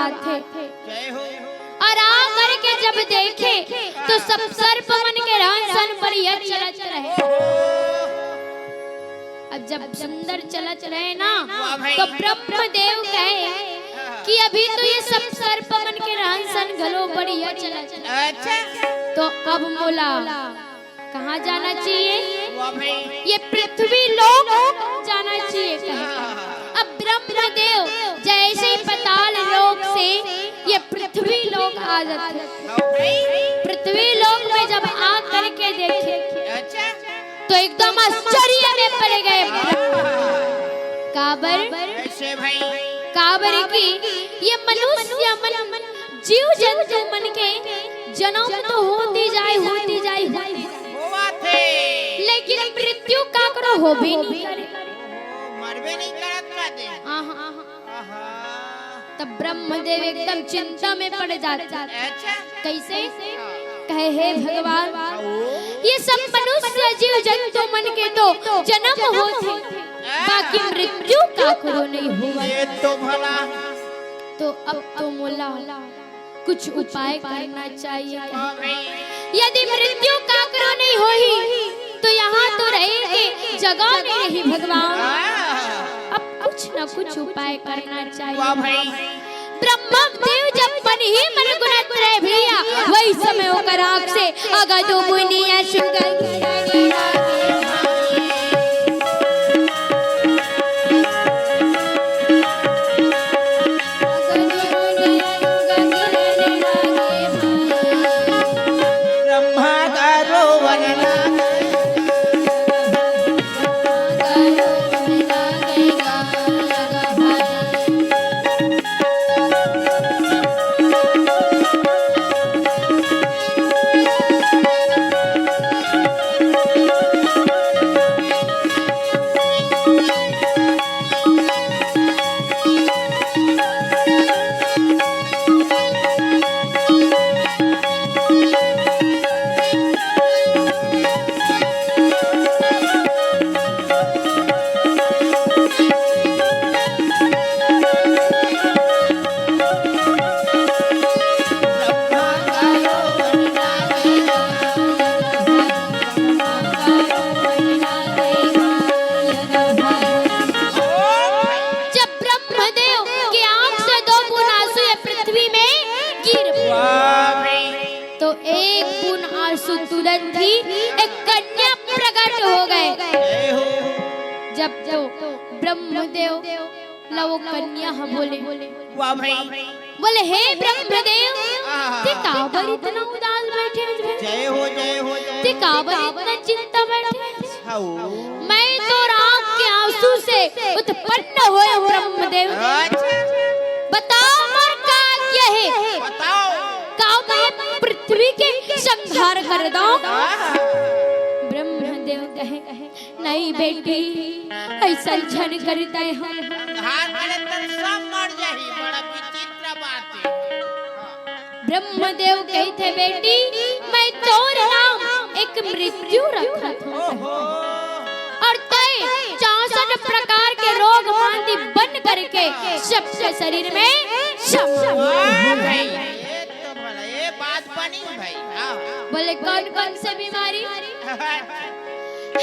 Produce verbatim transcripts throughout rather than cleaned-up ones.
आथे। जय हो। और आ करके जब देखे तो सब सर्प मन के रहन सहन बढ़िया चलत रहे। अब जब सुंदर चलत रहे ना, वाह भाई। तो ब्रह्मदेव कहे कि अभी तो ये सब सर्प मन के रहन सहन घलो बढ़िया चलत रहे। अच्छा। तो अब मोला कहाँ जाना चाहिए? वाह भाई। ये पृथ्वी लोक जाना चाहिए कहे। अब ब्रह्मदेव जैसे ही पाताल लोक से ये पृथ्वी लोक आ जाते। वाह भाई। पृथ्वी लोक में जब आ करके देखे अच्छा। तो एकदम आश्चर्य में पड़ गए। काबर? कैसे भाई? काबर कि ये मनुष्य मन, जीव जंतु मन के जन्म तो होती जाए, होती जाए, होती जाए। होवत हे। लेकिन मृत्यु काकरो होबे नहीं करे। मरबे नहीं करत का दे। आहा। आहा। तब ब्रह्मदेव एकदम चिंता में पड़ जाते। अच्छा। कैसे? हाँ। कहे, "हे भगवान, आओ। ये सब मनुष्य जीव जंतु मन के तो जन्म होत हे, हाँ। बाकी मृत्यु काकरो नहीं होवत। ये तो भला। तो अब तो मोला कुछ उपाय करना चाहिए।" हाँ भाई। यदि मृत्यु काकरो नहीं होही, तो यहाँ तो रहे के जगह नहीं रही भगवान। हाँ। अब कुछ न कुछ उपाय करना चाहिए। वाह भाई। ब्रह्मदेव जब मन ही मन गुनत रहे भैया, वही समय ओकर आँख से अगदु मुनिया सुगंध ब्रह्मा का रोवन लागे। जब ब्रह्मदेव के आंख से दो बूंद आंसू ये पृथ्वी में गिर पड़े, तो एक बूंद आंसू तुरंत ही एक कन्या प्रकट हो गए। जब तो ब्रह्मदेव ला वो कन्या ह बोले, वाह भाई। बोले, "हे ब्रह्मदेव, आहा। ते काबर इतना उदास बैठे हस बे? जय हो, जय हो, जय हो। ते काबर इतना चिंता बैठे हस? हाउ। मैं तो राम के आंसू से उत्पन्न होए ब्रह्मदेव। अच्छा। बताओ मोर का आज्ञा हे? बताओ। का मैं पृथ्वी के संहार कर दंव?" आहा। ब्रह्मदेव कहे, "नहीं बेटी, अइसन झन कर दे हम।" संहार करे त सब मर जाही, बड़ा विचित्र बात हे। ब्रह्मदेव कहिथे, "बेटी, मैं तोर नाम एक मृत्यु रखत हंव। ओहो। और तैं चौसठ प्रकार के रोग मांदी बन करके सबके शरीर में समा।" वाह भाई, ये तो भला, ये बात बनी भाई। हाँ। बोले, "कौन कौन से बीमारी?"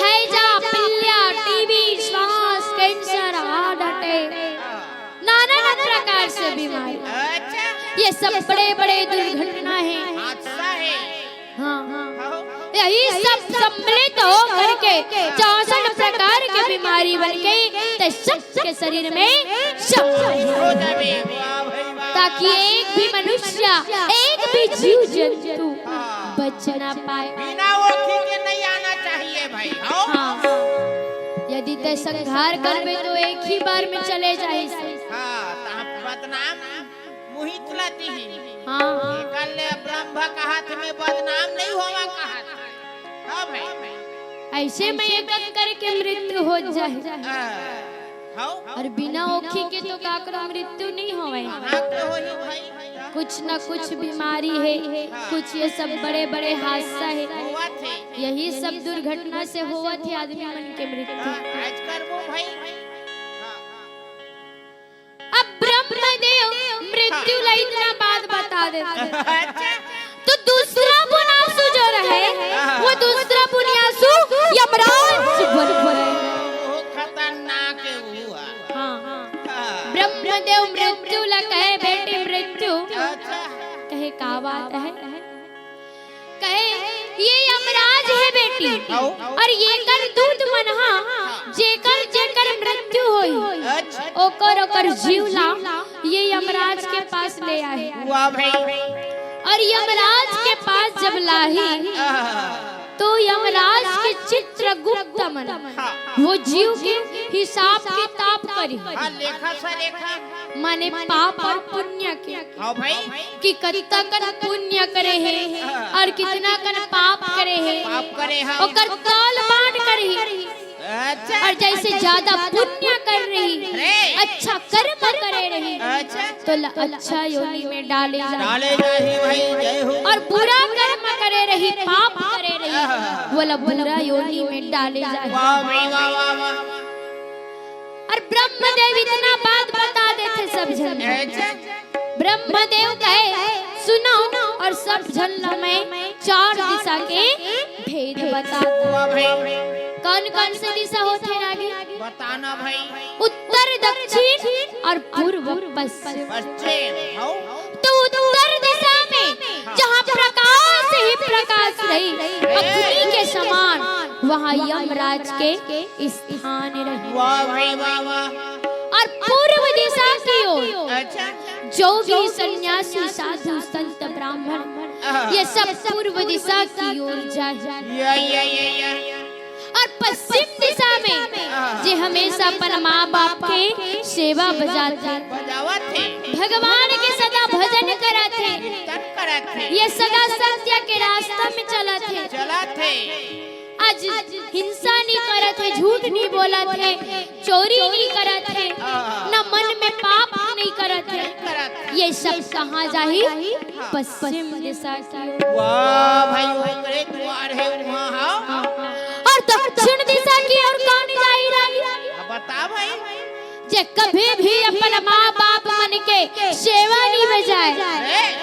हैजा, पीलिया, टीबी, श्वास, कैंसर, हार्ट अटैक, नाना प्रकार से बीमारी। अच्छा। ये सब बड़े-बड़े दुर्घटना हे। हादसा हे। हाँ, हाँ। हाँ। यही सब सम्मिलित हो करके चौसठ प्रकार के बीमारी बन के ते सबके शरीर में समा। हो जावे, वाह भाई वाह। ताकि एक भी मनुष्य, एक भी जीव जंतु हाँ। बच ना पाए। बिना ओखी के नहीं आना चाहिए भाई, हो? हाँ। यदि ते संहार करबे तो एक ही बार में चले जाइस। हाँ, त बदनाम मुहित लती ही। हाँ। एकर ले ब्रह्म कहत में बदनाम नहीं होवा कहत। हाँ भाई। ऐसे में एक एक करके मृत्यु हो जाए। हाँ। हौ? और बिना ओखी के तो काकरो मृत्यु नहीं होवे। कहाँ के होही भाई? कुछ न कुछ बीमारी हे, कुछ ये सब बड़े-बड़े हादसा हे। होवत हे। यही सब दुर्घटना से होवत हे आदमी मन के मृत्यु। हाँ, आज करबो भाई। हाँ। अब ब्रह्मदेव मृत्यु ला देथे। तो दूसरा पुण्यासु जो रहे, वो दूसरा पुण्यासु यमराज बन गए। वो खतरनाक है वो। हाँ। हाँ। ब्रह्मदेव मृत्यु ला कहे, "बेटी मृत्यु।" अच्छा। कहे, "का बात है?" कहे, "ये यमराज है बेटी, अउ? और येकर दूत मन हा, जेकर जेकर मृत्यु होई, अच्छा। ओकर ओकर जीव ला ये यमराज के पास ले आए।" वाह भाई। और यमराज के पास जब लाही, आहा। तो यमराज के चित्रगुप्त मन, हाँ। वो जीव के हिसाब किताब करी। हाँ, लेखा सा लेखा। माने पाप और पुण्य के। हाँ भाई। कि कतका कन पुण्य करे हे, हाँ। और कितना कन पाप करे हे। पाप करे हे। ओकर तौल बांट करही। अच्छा। और जैसे ज्यादा पुण्य कर रही, अरे। अच्छा कर्म करे रही, अच्छा। तो ल-, अच्छा योनि में डाले जाही। डाले जाही भाई, जय हो। और बुरा कर्म करे रही, पाप करे रही, आहा। वो ला बुरा योनि में डाले जाही। वाह भाई, वाह, वाह, वाह। और ब्रह्मदेव इतना बात बता देथे सब झन। अच्छा। ब्रह्मदेव कहे, "सुनो और सब झन ला मैं चार दिशा के भेद बता दूं।" वाह भाई। कौन कौन से दिशा होथे रागी? बताना भाई। उत्तर, दक्षिण और पूर्व, पश्चिम। पश्चिम, हाँ। तो उत्तर दिशा में जहाँ प्रकाश ही प्रकाश रही, अग्नि के समान, वहाँ यमराज के स्थान रही। वाह भाई, वाह, वाह। और पूर्व दिशा की ओर, अच्छा। जो भी सन्यासी, साधु, संत, ब्राह्मण, हाँ। ये सब पूर्व दिशा की ओर जाए। या, या, या, या। और पश्चिम दिशा में, हाँ। जे हमेशा अपन माँ बाप के सेवा बजाथे, बजावत हे। भगवान के सदा भजन करत हे, कीर्तन करत हे। ये सदा सत्य के रास्ता में चलत हे। चलत हे। आज हिंसा नहीं करत हे, झूठ नहीं बोलत हे, चोरी नहीं करत हे, हाँ। ना मन में पाप नहीं करत हे। नहीं करत हे। ये सब कहाँ जाही? हाँ। पश्चिम दिशा की ओर। वाह भाई, ओकरे दुआर हे वहाँ, हाँ। और दक्षिण दिशा की ओर कौन जाही रागी? अब बता भाई। जे कभी भी अपन माँ बाप मन के सेवा नहीं बजाए, ए?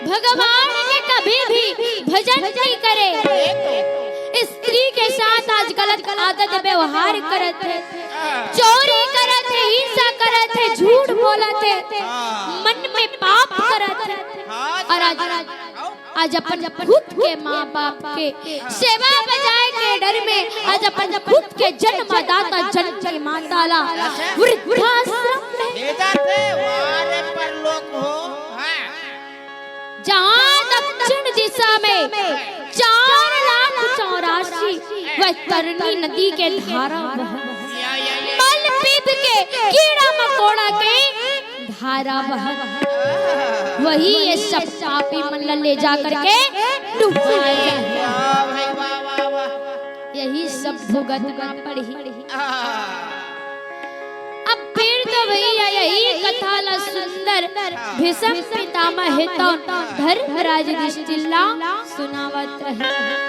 भगवान के कभी भी भजन नहीं करे, ए तो। स्त्री के साथ आज गलत आदत व्यवहार करत हे, हाँ। चोरी करत हे, हिंसा करत हे, झूठ बोलत हे, हाँ। मन में पाप करत हे। हाँ, और आज, हाँ। आज अपन खुद के माँ बाप के सेवा बजाए के डर में आज अपन खुद के जन्मदाता जननी माता ला वृद्धाश्रम में भेजत हे। वाह रे परलोक हो। हाँ। जहाँ दक्षिण दिशा में चार लाख चौरासी वैतरणी नदी के धारा बह, या, या, या। मल पीप के कीड़ा मकोड़ा के धारा बह, वही ये सब पापी मन ला ले जा करके डुबाए। वाह भाई, वाह, वाह, वाह। यही सब भुगतना पड़ही। आह। अब फिर तो भैया यही कथा ला सुंदर भीष्म पितामह हे तो धर्मराज युधिष्ठिर ला सुनावत रहे।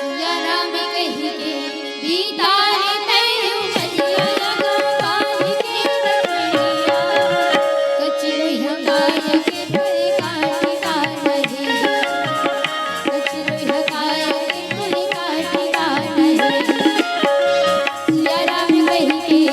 सिया राम कहि के बीता रे तैं उमरिया, लगा बाँधि के कटरिया। कचि लोहिया गाय के तोरे काटि काटहि। कचि लोहिया गाय के तोरे काटि काटहि। सिया राम कहि के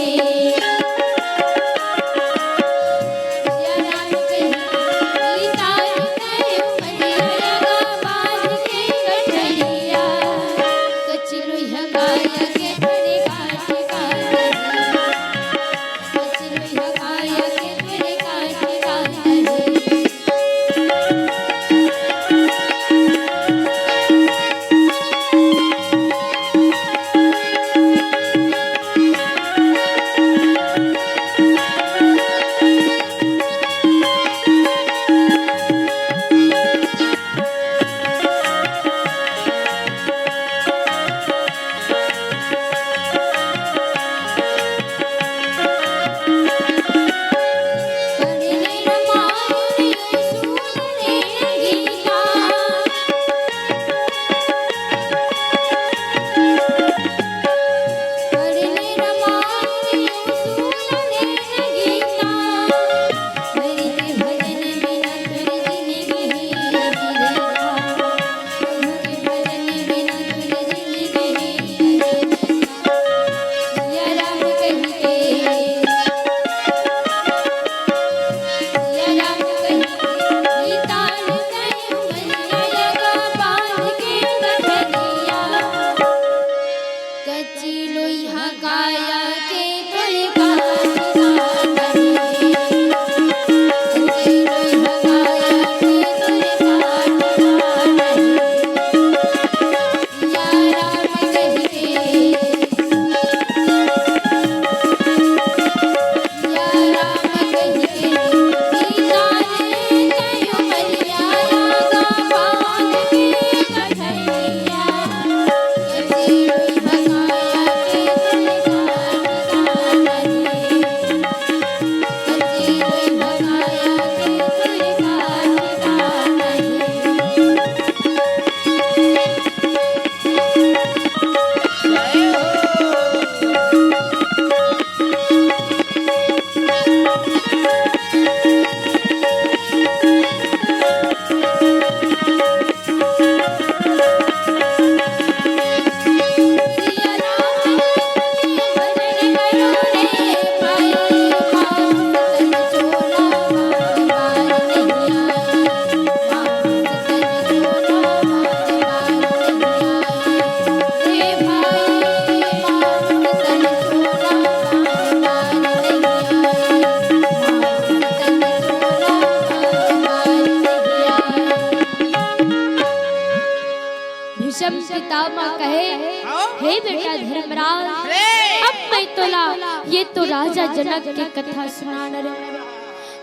भीष्म पितामह कहे, हाँ? हे बेटा धर्मराज, अरे! अब मैं तोला ये तो राजा जनक के कथा सुनाना रहे,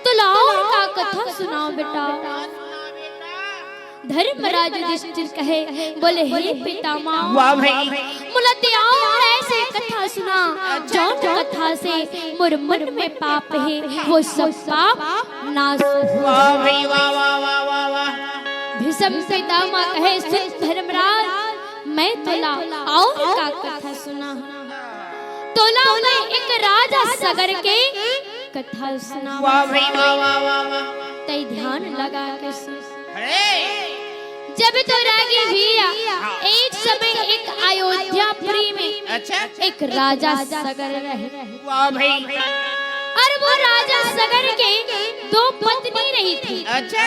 तोला और का कथा सुनाओ बेटा? धर्मराज युधिष्ठिर कहे, बोले, हे पितामह, वाह भाई। मोला ते और ऐसे कथा सुना, अच्छा। जौन कथा से मोर मन में पाप हे, वो सब पाप नाश हो। वाह भाई, वाह, वाह, वाह, वाह, वाह। भीष्म पितामह कहे, सुन धर्मराज, मैं तोला और का कथा सुना, तोला मैं एक राजा सगर के कथा सुना। वाह भाई, वाह, वाह, वाह, वाह। तै ध्यान लगा के सुन। अरे! जब तो रागी भैया, हाँ। एक समय एक अयोध्यापुरी में अच्छा। एक राजा सगर रहे। वाह भाई। और वो राजा सगर के दो पत्नी रही थी। अच्छा।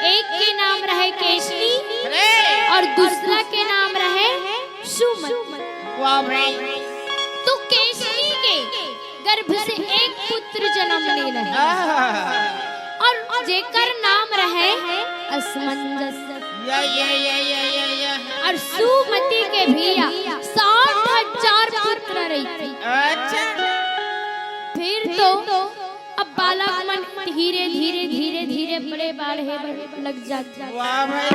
एक के नाम रहे केशनी अरे! और दूसरा के नाम रहे सुमति। वाह भाई। तो केशनी के गर्भ से एक पुत्र जन्म ले रहे आहा। और जेकर नाम रहे असमंजस। या, या, या, या, या, या। और सुमति के भी साठ हजार पुत्र रही थी। अच्छा। फिर तो अब बालक मन धीरे, धीरे, धीरे, धीरे बड़े बाढ़े बर लग जाथे। वाह भाई।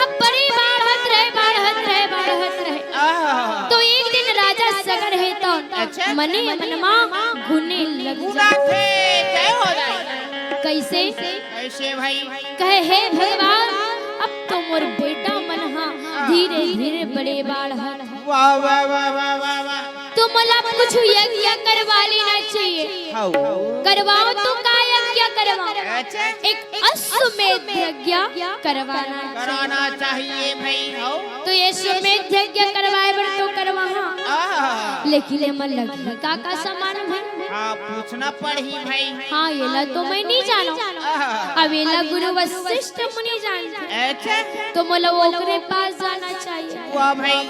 अब बड़े बाढ़त रहे, बाढ़त रहे, बाढ़त रहे। आहा। तो एक दिन राजा सगर हे तो अच्छा। मने मन मा गुने लग गुना जाथे, जय हो जाए। कैसे? कैसे भाई? कहे, हे भगवान, अब तो मोर बेटा मन हा धीरे, धीरे बड़े बाढ़त। वाह, वाह, वाह, वाह, वाह, वाह। तो मोला कुछ यज्ञ करवा लेना चाहिए। हाँ। करवाओ तो का यज्ञ करवाओ? अच्छा। एक अश्वमेध यज्ञ करवाना चाहिए। करवाना चाहिए भाई, हाँ। तो ये अश्वमेध यज्ञ करवाए बर तो करवा, हाँ। आहा। लेकिन एमा लगही का का सामान भाई? हाँ, पूछना पड़ही भाई। हाँ, एला तो मैं नहीं जानों। आहा। अब एला गुरु वशिष्ठ मुनि जानथे। अच्छा। तो मोला ओकरे पास जाना चाहिए। वाह भाई।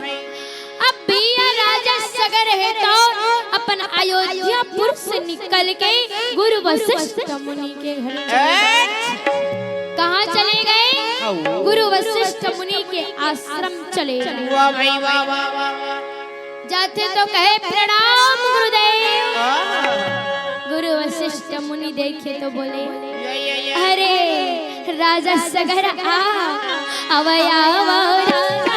अब भैया राजा सगर हे तो अपन अयोध्यापुर से निकल के गुरु वशिष्ठ मुनि के घर चले गए। अच्छा। कहाँ चले गए? हाँ। गुरु वशिष्ठ मुनि के आश्रम चले गए। वाह भाई, वाह, वाह, वाह, वाह। जाथे तो कहे, प्रणाम गुरुदेव। हाँ। गुरु वशिष्ठ मुनि देखे तो बोले, या, या, या। अरे राजा सगर आ, आवय, आवय राजा, आवय, आवय राजा।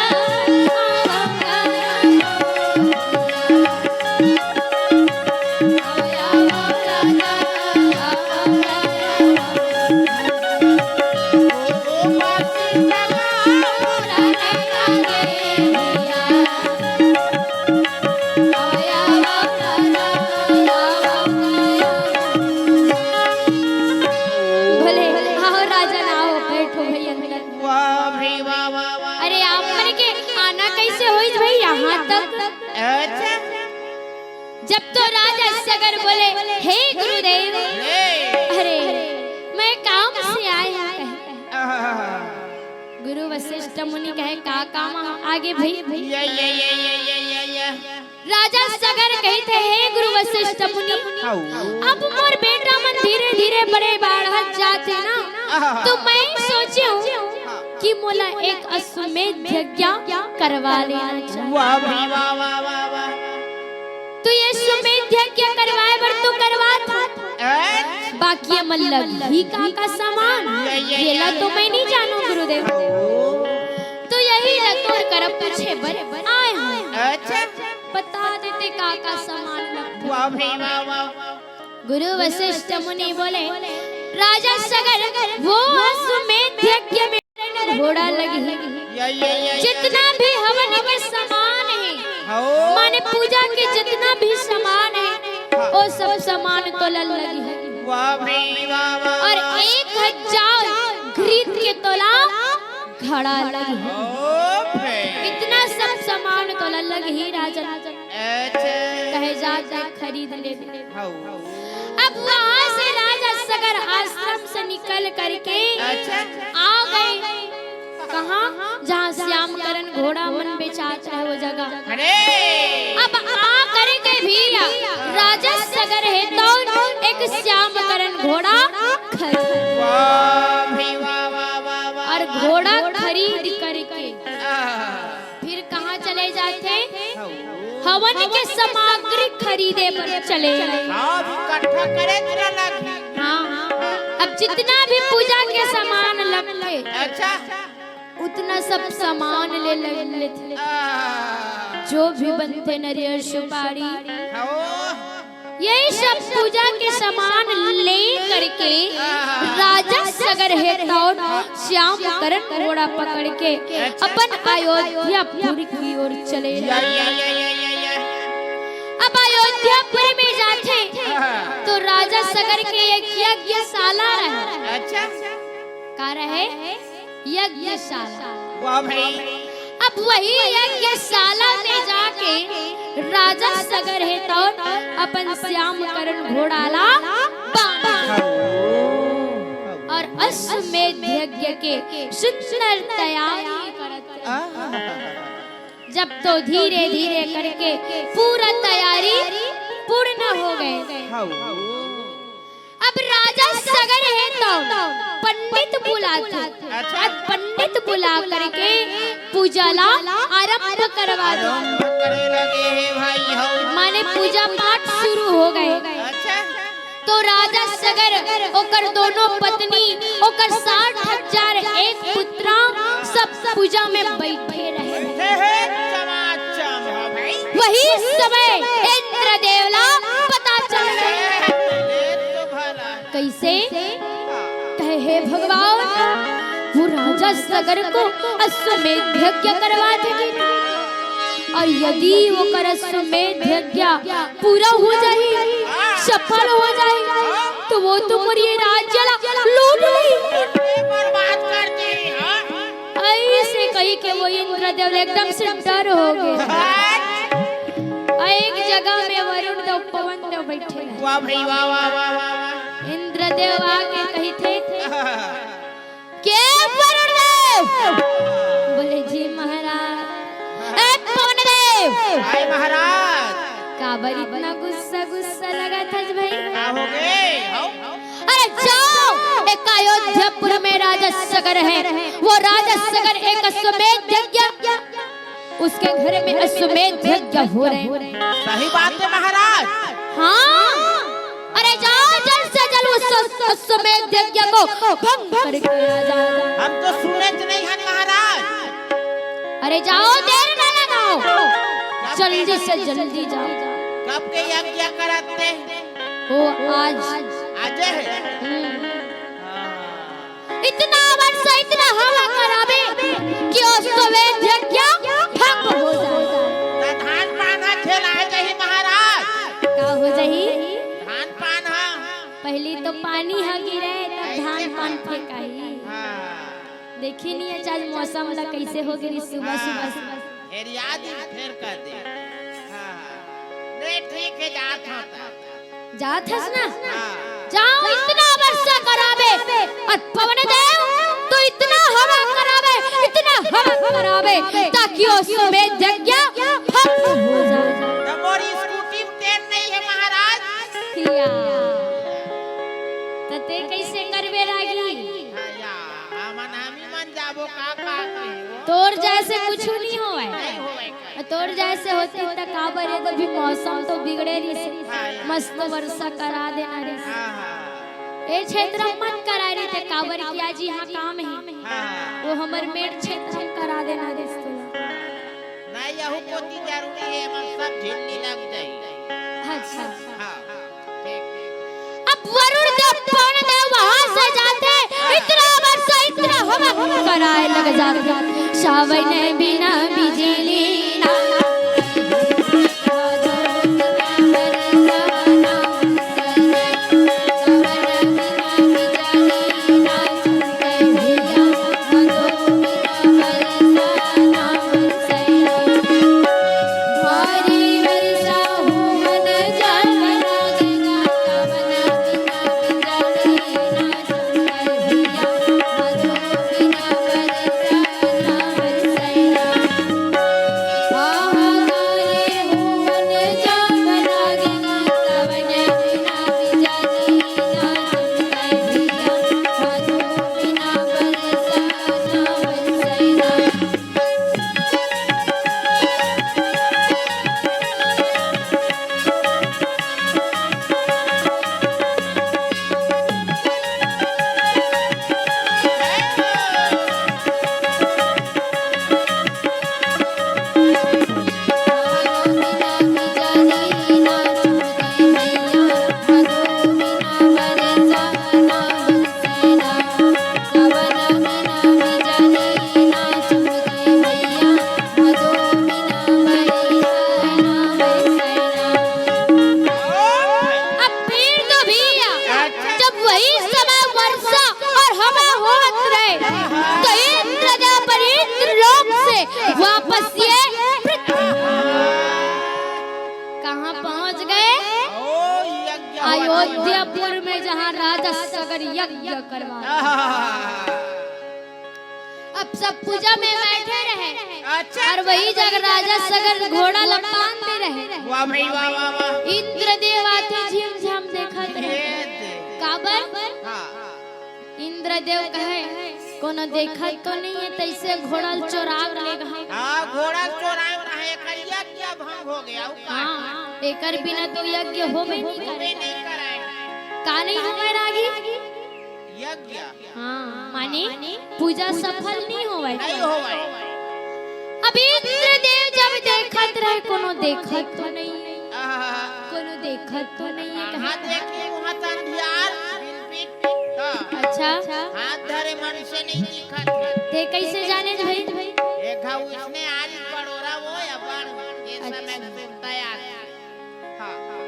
बोले, "आओ राजन, आओ, बैठो भई अंदर।" वाह भई, वाह, वाह, वाह। अरे, आप मन के आना कैसे होइस भई यहाँ तक? अच्छा। जब तो राजा सगर बोले, "हे गुरुदेव, हे। अरे, मैं काम से आया हूँ," कहे। आहा। गुरु वशिष्ठ मुनि कहे, "का काम आगे भई?" या, या, या। राजा सगर कहिथे, "हे गुरु वशिष्ठ मुनि, हऊ। अब मोर बेटा मन धीरे-धीरे बड़े बाढ़त जात हे ना, आहा। तो मैं सोचे हूँ कि मोला एक अश्वमेध यज्ञ करवा लेना चाहिए।" वाह भई, वाह, वाह, वाह, वाह। तो ये अश्वमेध यज्ञ करवाए बर तो करवात हूँ, अच्छा। बाकी एमा लगही का का सामान, ये, ये, एला ये। तो मैं नहीं जानों गुरुदेव। तो यही ला तोर करा पूछे बर आए हूँ। अच्छा। बता देते का का सामान लगथे। वाह भई, वाह, वाह। गुरु वशिष्ठ मुनि बोले, "राजा सगर, वो अश्वमेध यज्ञ में घोड़ा लगही। या, या, या, या। जितना भी हवन के सामान हे, हाँ। माने पूजा के जितना भी सामान हे, हाँ। वो सब सामान तोला लगही।" वाह भाई, वाह, वाह, और वाह। एक हजार घृत के तोला घड़ा लग। ओ भाई। इतना सब सामान तोला लग ही राजन। अच्छा। कहे जात हे खरीद ले। हौ। अब वहां से राजा सगर आश्रम से निकल करके अच्छा। आ गए। कहाँ? जहाँ श्याम करण घोड़ा मन बेचात रहे, वो जगह। अरे! अब आ करके भी राजा सगर हे तो एक श्याम करण घोड़ा खरीद। वाह भाई, वाह, वाह, वाह, वाह, और वाह। घोड़ा खरीद करके आह। फिर कहाँ चले जाथे? हौ। हवन के सामग्री खरीदे बर चले। हाँ, अभी इकट्ठा करे तेरा लागी। हाँ, अब जितना भी पूजा के सामान लगथे, अच्छा। उतना सब सामान ले, ले लेथे। आह। जो भी बनथे, नरियर, सुपारी, हौ। यही सब पूजा के सामान ले करके राजा सगर हे तो श्याम करण घोड़ा पकड़ के अपन अयोध्यापुर की ओर चले। या, या, या। अब अयोध्यापुर में जाथे तो राजा सगर के एक यज्ञशाला रहे। अच्छा। का रहे? यज्ञशाला। वाह भाई। अब वही यज्ञशाला में जाके राजा सगर हे तो अपन श्याम करण घोड़ा ला बांध और अश्वमेध यज्ञ के सुंदर तैयारी करत रहे। जब तो धीरे धीरे करके पूरा तैयारी पूर्ण हो गए। हौ। अब राजा सगर हे तो पंडित बुलाथे। अच्छा। अब पंडित बुला करके पूजा ला आरंभ करवा दे। आरंभ करे लगे हे भाई, हौ। माने पूजा पाठ शुरू हो गए। अच्छा। तो राजा सगर, ओकर दोनों पत्नी, ओकर साठ हजार एक पुत्रा, सब पूजा में बैठे रहे। हे, हे, चमाचम, हाँ भाई। वही समय इंद्रदेव ला पता चल गया। ये तो भला। कैसे? कहे, हे भगवान, वो राजा सगर को अश्वमेध यज्ञ करवा देंगे, और यदि ओकर अश्वमेध यज्ञ पूरा हो जाही, सफल हो जाही, तो वो तो मोर ये राज्य ला लूट लेही। बर्बाद कर देही, हाँ। ऐसे कही के वो इंद्रदेव एकदम से डर हो गए। और एक जगह में वरुण देव, पवन देव बैठे रहे। वाह भाई, वाह, वाह, वाह, वाह, वाह। इंद्रदेव आके कहिथे, के वरुण देव? बोले, जी महाराज। ए पवन देव। हाय महाराज। काबर इतना गुस्सा, गुस्सा लगत हस भाई? का हो गए? हौ? अरे जाओ, एक अयोध्यापुर में राजा सगर है, वो राजा सगर एक अश्वमेध यज्ञ, उसके घर में अश्वमेध यज्ञ हो रहे हैं। सही बात है महाराज। हाँ, अरे जाओ, जल्द से जल्द उस अश्वमेध यज्ञ को भंग करके आ जाओ। हम तो सुने च नहीं हन महाराज। अरे जाओ, देर ना लगाओ, जल्दी से जल्दी जाओ। कब के यज्ञ कराते? वो आज। आज है? हम्म। हाँ। इतना वर्षा, इतना हवा कराबे कि अश्वमेध यज्ञ भंग हो जाए। त धान पान ह झेलाए जाही महाराज। का हो जाही? धान पान ह। पहली तो पानी ह गिरे, तब धान पान फेंकाही। हाँ। देखी नहीं आज मौसम ला कैसे हो गई सुबह सुबह से। हेरिया दी फेर कर दे। हाँ। ले ठीक है, जात हूँ तब। जात हस ना? हाँ। जाओ, इतना वर्षा कराबे, और पवन देव तो इतना हवा कराबे, इतना हवा कराबे, ताकि अश्वमेध यज्ञ भंग हो जाए। त मोर स्कूटी में तेल नहीं है महाराज। या। त ते कैसे करबे रागी? हाँ, या, हमन हमी मन जाबो का, का कही वो? तोर जैसे कुछ नहीं होए। नहीं होए। तोर जैसे होती त काबर, ये तो भी मौसम तो बिगड़े रहिस। हाँ, या। मस्त वर्षा करा देना रहिस। हाँ, हाँ। ए क्षेत्र में मत करा रहिते, काबर कि आज यहाँ काम है। हाँ। वो हमर मेड़ क्षेत्र में करा देना रहिस तोला। नहीं, यहू कोती जरूरी है, मन सब झिल्ली लग जाई। अच्छा। हाँ। अब वरुण देव, पवन देव वहां से जाते, इतना वर्षा, इतना हवा कराए लग जाते। सावन बिना बिजली ना। वापस ये पृथ्वी। कहाँ पहुंच गए? अयोध्यापुर में, जहाँ राजा सगर यज्ञ करवा। अब सब पूजा में बैठे रहे। अच्छा। और वही जगह राजा सगर घोड़ा ला बांधे रहे। वाह भाई, वाह, वाह, वाह। इंद्रदेव आथे, झिमझाम देखत रहे। काबर? हाँ। इंद्रदेव कहे, "कोनो देखत तो नहीं है, तैसे घोड़ा ल चोराव लेगा।" हाँ, घोड़ा चोराव रहे, एकर यज्ञ भंग हो गया, उ का? हाँ, एकर बिना तो यज्ञ होबे नहीं करे। नहीं करे। का नहीं होवे रागी? यज्ञ। हाँ, माने पूजा सफल नहीं होवे। नहीं होवे। अब इंद्रदेव जब देखत रहे, कोनो देखत तो नहीं है। आहा। कोनो देखत तो नहीं है, कहाँ? हाथ देखी, वहाँ तो अंधियार, बिलपिट, हाँ। अच्छा। हाथ धरे मनुष्य नहीं दिखत। ते कैसे जाने भाई? देखा, उसने आज बड़ोरा वो या बड़, ये समय अच्छा। सुनता है आज। हाँ, हाँ।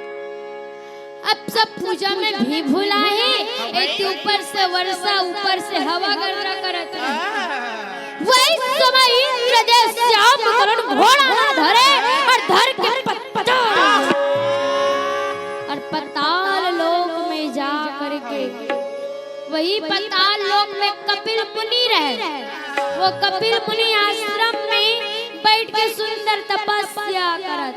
अब सब पूजा में भी भुला है, एक ऊपर से वर्षा, ऊपर से हवा गर्जना करत है। हाँ। वही समय इंद्रदेव श्याम करण घोड़ा ला धरे और धर के पताल, और पताल लोक में जा करके, वही पताल लोक में कपिल मुनि रहे। वो कपिल मुनि आश्रम में बैठ के सुंदर तपस्या करत।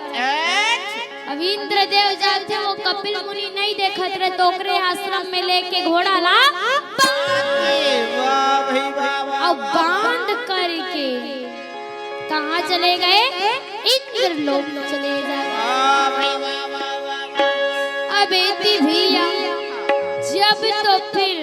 अब इंद्रदेव जाथे, वो कपिल मुनि नहीं देखत रहे, तो ओकरे आश्रम में लेके घोड़ा ला बांध, अरे वाह भाई, वाह, वाह, और वाह। बांध करके कहाँ चले गए? इंद्रलोक चले गए। वाह भाई, वाह, वाह, वाह, वाह। अब एती भैया, जब तो फिर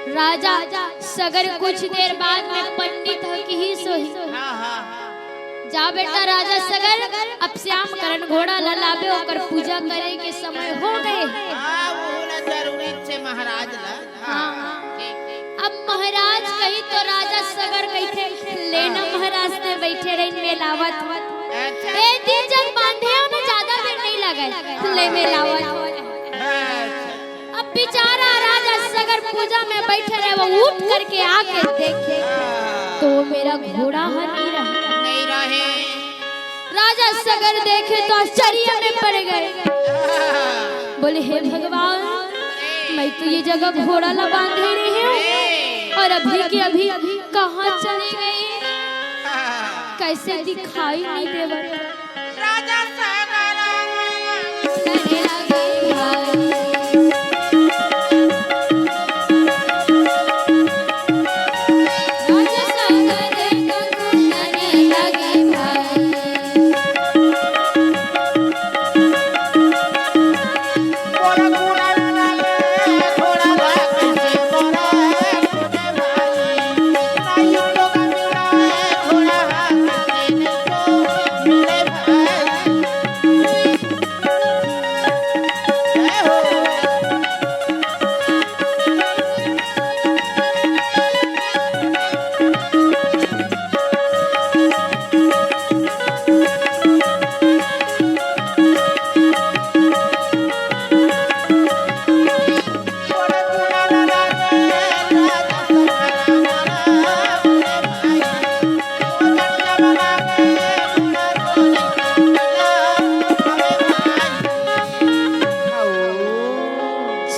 राजा सगर कुछ देर बाद में पंडित ह किहिस होही। हाँ, हाँ, हाँ। जा बेटा राजा सगर, अब श्याम करण घोड़ा ला लाबे, ओकर पूजा करे के समय हो गए। हाँ, वो ना जरूरी छे महाराज ला। हाँ। ठीक, ठीक। अब महाराज कही तो राजा सगर कहिथे, "ले ना महाराज, ते बैठे रही, मैं लावत।" अच्छा। ए दिन जग बांधे हो ना, ज्यादा देर नहीं लगे, ले मैं लावत। अच्छा। अब बेचारा राजा सगर पूजा में बैठे रहे, वो उठ करके आके देखे तो मेरा घोड़ा ह नहीं रहा। नहीं रहे। राजा सगर देखे तो आश्चर्य में पड़ गए, बोले, "हे भगवान, मैं तो ये जगह घोड़ा ला बांधे रहे हूँ और अभी के अभी कहाँ चली गई, कैसे दिखाई नहीं देवत।" राजा सगर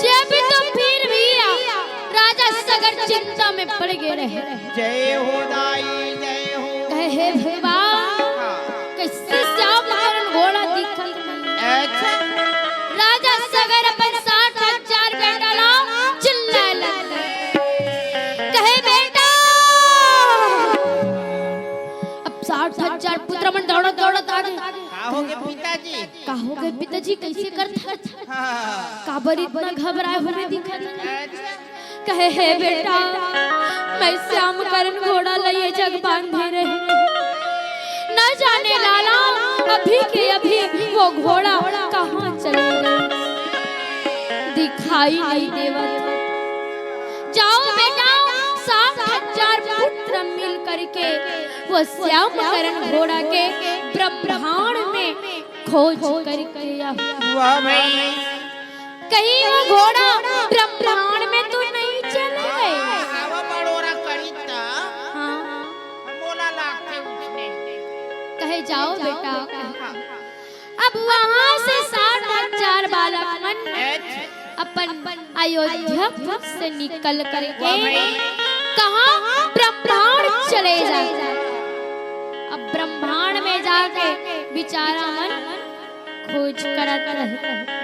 जब तो फिर भी राजा सगर चिंता में पड़ गए रहे। जय हो दाई, जय हो। कहे, "हे भगवान, हाँ। कैसे श्याम करण घोड़ा दिखत नहीं?" अच्छा। राजा सगर अपन साठ हजार बेटा ला चिल्लाए लगे। कहे, "बेटा।" अब साठ हजार पुत्र मन दौड़त दौड़त आ गए। का हो गए पिताजी? का हो गए पिताजी, कैसे करत हस? हाँ। काबर इतना घबराए हुए दिखत हस? अच्छा। कहे, "हे बेटा, मैं श्याम करण घोड़ा ला ये जग बांधे रहे। न जाने लाला, अभी के अभी वो घोड़ा कहाँ चले गए, दिखाई नहीं देवत। जाओ बेटा, साठ हजार पुत्र मिल करके वो श्याम करण घोड़ा के ब्रह्मांड में खोज करके आओ।" वाह भाई। कहीं वो घोड़ा ब्रह्मांड में तो नहीं चले गए? आवा बड़ोरा करी ता। हाँ। मोला ला जाओ बेटा। अब वहां से साठ हजार बालक मन अच्छा। अपन अयोध्या से निकल करके वाह भाई। कहाँ? ब्रह्मांड चले जाए। अब ब्रह्मांड में जाके बिचारा मन खोज करत रहे।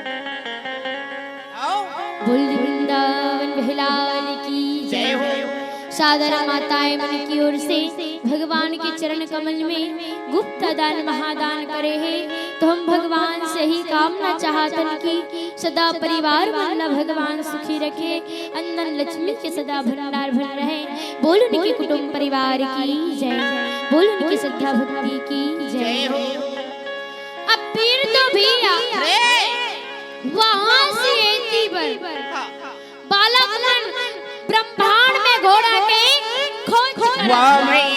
आओ। बोल वृंदावन बिहारी लाल की जय हो। सादर माताएं मन की ओर से भगवान के चरण कमल में गुप्त दान महादान करे हे, तो हम भगवान से ही कामना चाहतन कि सदा परिवार मन ला भगवान सुखी रखे, अंदन लक्ष्मी के सदा भंडार भर रहे। बोल उनके कुटुंब परिवार की जय, बोल उनकी श्रद्धा भक्ति की जय। जय हो। अब फिर तो भैया रे। वहां से एती बर हाँ। बालक मन ब्रह्मांड में घोड़ा के खोज करत वाह हे। भाई।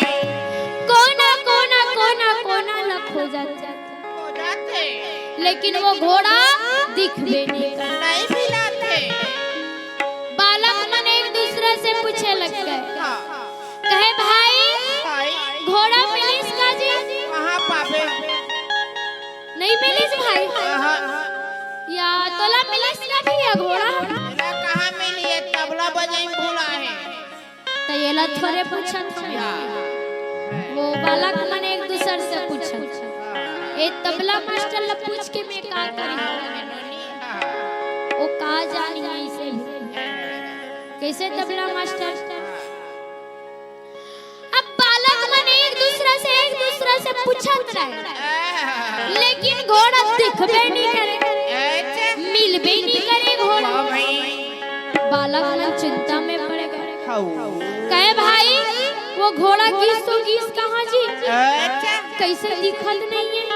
कोना, कोना, कोना, कोना ला खोजत हे। हो जाते। लेकिन वो घोड़ा दिखबे नहीं करत। नहीं मिलाते। बालक मन एक दूसरा से पूछे लग गए। हाँ। कहे, "भाई, भाई। घोड़ा मिलिस का जी?" कहाँ पाबे? नहीं मिलिस भाई। आहा। या तोला मिलिस का भैया घोड़ा? एला कहाँ मिली? ये तबला बजाई भूला हे। तो एला थोड़े पूछत हवे। या। वो बालक मन एक दूसर से पूछत। ए तबला मास्टर ला पूछ के मैं का करी? वो का जानी ऐसे भी। कैसे तबला मास्टर? अब बालक मन एक दूसरा से, एक दूसरा से पूछत रहे, लेकिन घोड़ा दिखबे नहीं करे, मिलबे नहीं करे घोड़ा। बालक मन चिंता में पड़ गए। कहे, "भाई, वो घोड़ा गिस तो गिस कहाँ जी? कैसे दिखत नहीं है?"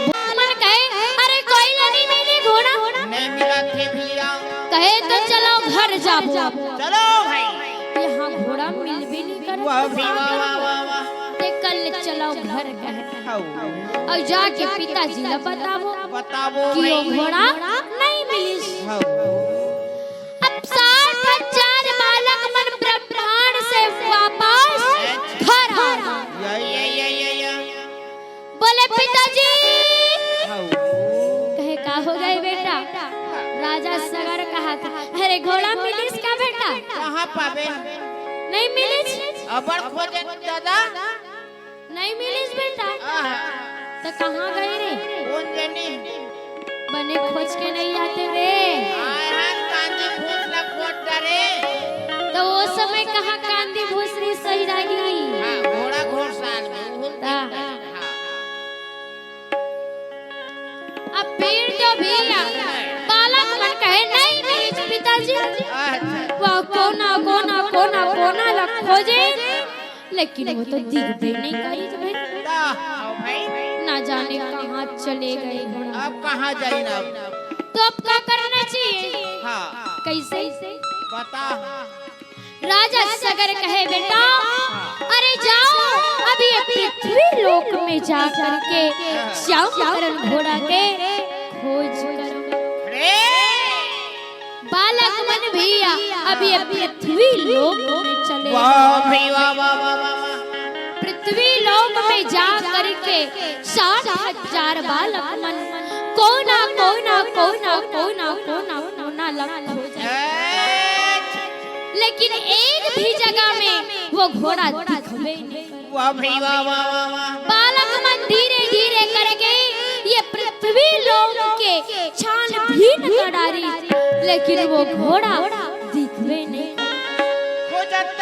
मन कहे, "अरे, कोई ला नहीं मिली घोड़ा।" नहीं मिला थे भैया। कहे, "तो चलो घर जाबो।" चलो भाई। यहाँ घोड़ा मिलबे नहीं करत। वाह भाई, वाह, वाह, वाह, वाह। ते कल चलो घर कहे। हाउ। और जाके पिताजी ला बताबो बताबो कि वो भाई। घोड़ा नहीं मिलिस। हाउ। अब साठ हजार बालक मन ब्रह्मांड से वापस घर आ गए। या, या, या, या, या। बोले, "पिताजी।" हाउ। कहे, "का हो गए बेटा?" राजा सगर कहा था, "अरे घोड़ा मिलिस का बेटा?" कहाँ पाबे? नहीं मिलिस। अबड़ खोजे दादा। नहीं मिलिस बेटा। आहा। तो कहाँ गए रे? कौन जानी? बने खोज के नहीं आते रे। आय हाय, कांदी भूस ला खोट डरे। तो वो समय कहाँ कांदी भूस रही सही जानी? हाँ, घोड़ा घोड़साल में, उहुन हाँ। दिन हाँ। अब फिर तो भैया बालक मन कहे, "नहीं मिलिस पिताजी।" अच्छा। वो कोना, कोना, कोना, कोना ला खोजे, लेकिन वो तो दिखबे नहीं करिस भाई। ता, आओ भाई। ना जाने कहाँ चले गए घोड़ा। अब कहाँ जाई ना? तो अब का करना चाहिए? हाँ। कैसे? बता। राजा सगर कहे, "बेटा, अरे जाओ, अब ये पृथ्वी लोक में जा करके श्याम करण घोड़ा के खोज करो।" अरे! बालक मन भैया, अब ये पृथ्वी लोक में चले वाह गए। भाई, वाह, वाह, वाह, वाह, वाह। पृथ्वी लोक में जा करके साठ हजार बालक मन कोना, कोना, कोना, कोना, कोना, कोना ला खोजे। ए! लेकिन एक भी जगह में वो घोड़ा दिखबे नहीं। वाह भाई, वाह, वाह, वाह, वाह। बालक मन धीरे धीरे करके ये पृथ्वी लोक के छानबीन करा डारिस, लेकिन वो घोड़ा दिखबे नहीं। खोजत,